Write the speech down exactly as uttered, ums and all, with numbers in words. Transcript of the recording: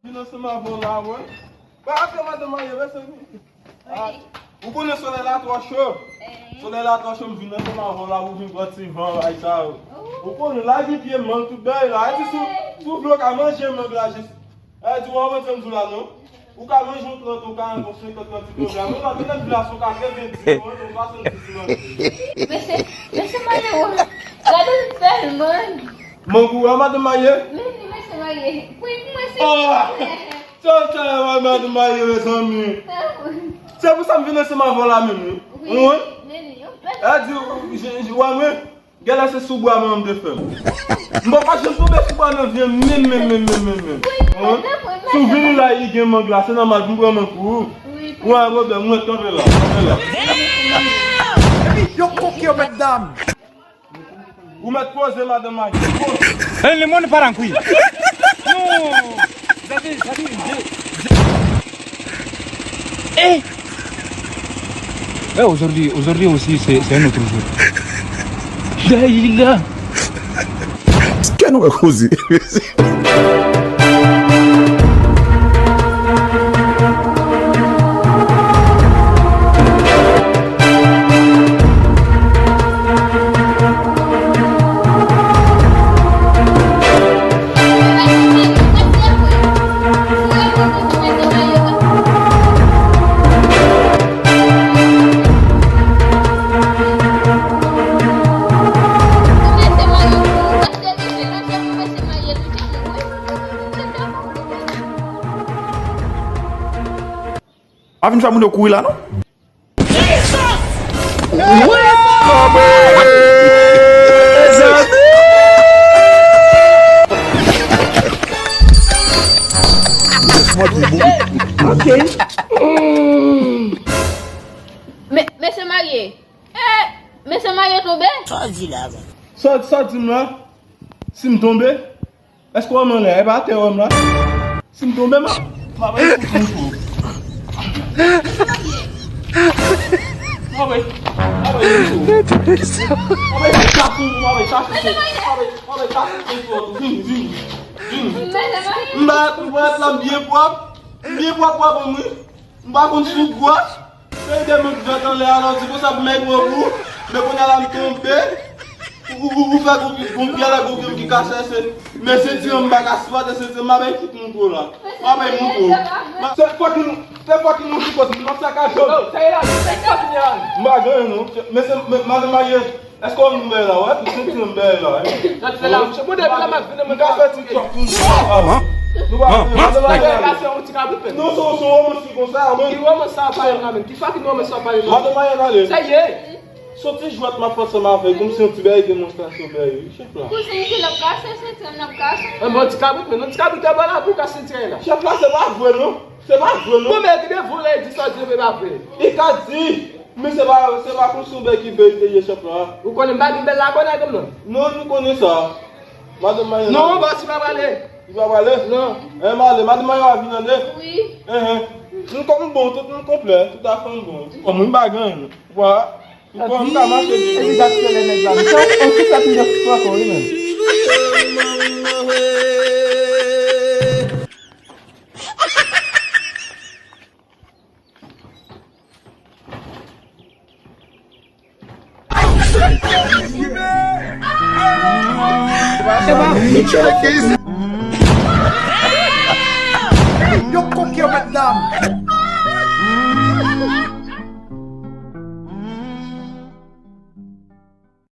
Vin ansanm avè w la, wè. Pa ap fè madanm marye, mezanmi. Ah, ou konnen solèy la twò cho. Solèy la twò cho, m vin ansanm avè w la, ou vin pran ti van, bay sa yo. Ou konnen, la gen pye mang, tout bagay la. E di sou, sou vle w ka manje mang la, jis. E di, w a wè sa m di w la, non? Ou ka manje yon trant, ou ka yon senkant nan ti pye la. Mwen, pa gen glason ka kenbe di, mwen, ou swasanndiz nan. Mesye, mesye marye, wè. Gade l fè l, man. Mangou a madanm marye? Men li mesye marye. Wi, mwen se. Oh! Sa, sa, wè, madanm marye, mezanmi. Se pou sa m vin ansanm avè w la menm, wi. Wi. Wi. Men li, yon bèl. E di, je, je, wè mwen, genlè se sou bwa manman m te fè m. M poko janm tonbe sou bwa nan vi m, menm, menm, menm, menm, menm, menm. Wi, mwen te pran. Si w vini la, li gen mang la, se nòmal pou m pran mang pou ou. Wi. Ou pa gen pwoblèm, mwen kanpe la, kanpe la. Epi yo koke yo mèt dam. Ou mèt poze, madanm Magi. Poze. Ele manda para aqui. No. David, David, David. Eh! Eh, aujourd'hui, aujourd'hui aussi, c'est, c'est un autre jour. Daïla. Kè nou wè koze. Pa vin fè moun yo kouri la, non? Ok. Men, mesye marye. Eh, mesye marye tonbe. Sa w di la, man? Sa, sa w di m la? Si m tonbe? Èske w wè m anlè a? E pa atè w wè m la? Si m tonbe, m ap, m ap bay kout mouto. M ap bay, m ap bay mouto. M ap bay chache, m ap bay chache, m ap bay, m ap bay chache mouto. Vini, vini, vini. M ba, m ba la byen pwòp. M byen pwòp, pwòp, wi. M pa konn si w gwòs. Fè de moun k vèt anlè a, lè w di konsa pou mèt wè w, men kounye a la m tonbe. Ou, ou, ou, ou fè gon, gon pyè la, gon pyè m ki kase, se, men senti an m pa ka sipòte, senti an m pa bay tout moun gwo la. M pa bay moun gwo. Se fòk nou, se fòk nou ki koz, m ap sakaje w. Oh, sa e la, se fòk nou la. M pa gen anyen non. Men se, men, madanm marye. Èske w wè m bèl la, wè? Tout senti m bèl la, wè? Sa te fè la, se bon, depi la, m ap vin nan mwen ka fè TikTok tou. Nou pa, madanm marye ale. Non, se, se yon romans ki konsa, mwen. Ki romans sa w pale la menm? Ki fucking romans sa w pale la? Madanm marye ale. Sa ye? Se yon ti jwèt m ap fè ansanm avè l, kòmsi yon ti bagay demonstrasyon bagay, wi, chèf la. Kouzen, ki l ap kase, senti l ap kase. An bon, ti kabrit, men non, ti kabrit, te ba la pou kase senti la. Chèf la, se pa vre, non. Se pa vre, non. Bon, men ki de vre la, e di sa, di, men pa vre. Li ka di. Men se pa, se pa konsa yon bèl ki verite ye, chèf la. Ou konnen m pa gen bèl la, konnen kòm non. Non, nou konnen sa. Madanm marye. Non, bòs, li pa prale. Li pa prale? Non. Eh, m ale. Madanm marye a vin ande? Wi. Eh, eh. Nou kòm bon, tout nou konplè, tout afè nou bon. Kòm mwen pa gen anyen. Vwala. Nou kòm m ka mache byen. Epi gad sou lè nèg la. Misye, on ti fè pi de fou ankò, wi, menm. Yo koke yo mèt dam.